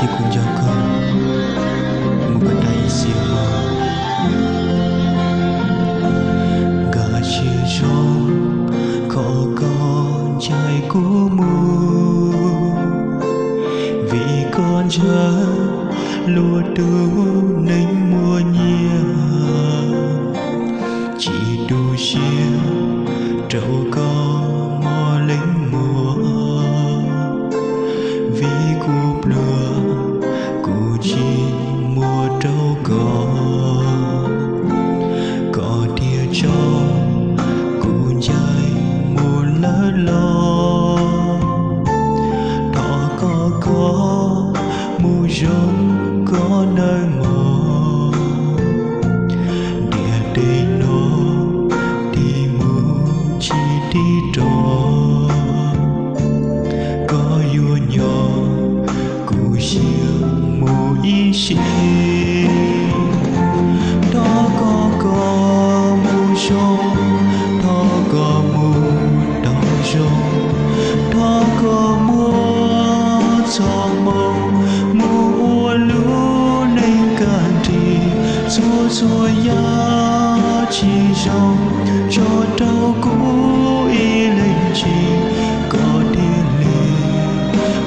Ces kuv nco koj mus kom tag ib txhia hmo. Nkag siab zoo, qhov koj ncaim kuv mus, vim koj ntshaw luag tus neeg muaj nyiaj. Tsis tu siab rau koj mob leej muag, vim kuv pluag kuv tsis muab rau koj. Koj thiaj tso kuv ncaim mus lawm los, thov koj koj mus zoo koj nawb mog. Ntiaj teb no tig mus tsis tig rov, koj yuav nyob kuv siab mus ib sim. Thov koj koj mus zoo, thov koj mus tau zoo, thov koj muab txoj hmoo mus ua lub neej kaj nrig. Txhua txhua yam tsis zoo tso rau kuv ib leeg tsis, koj thiaj li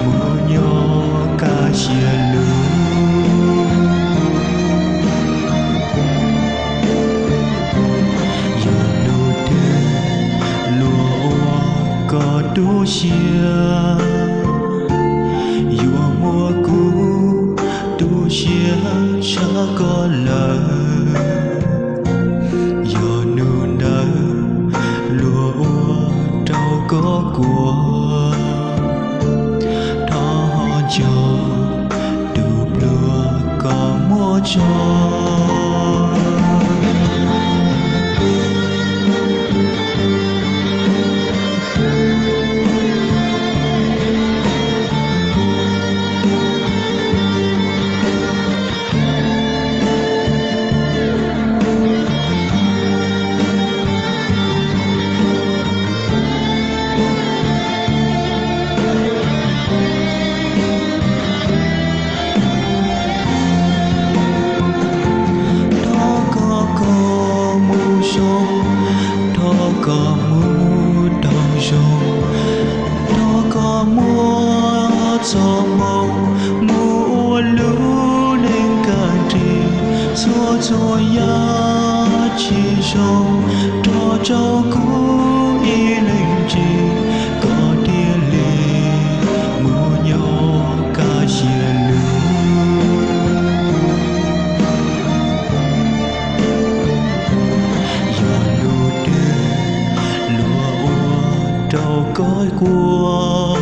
mus nyob kaj siab lug. Yog hnub twg luag ua koj tu siab, yuav muab kuv tu siab tshaj koj lawm. Yog hnub ntawd luag ua rau koj kuam, thov ho nco tus pluag koj muab tso. Thov koj koj mus zoo, thov koj mus tau zoo, thov koj muab txoj hmoo mus ua lub neej kaj nrig. Txhua txhua yam tsis zoo rau rau kuv ib leeg tsis, koj thiaj li mus nyob kaj siab lug. Yog hnub twg luag ua rau koj kuam,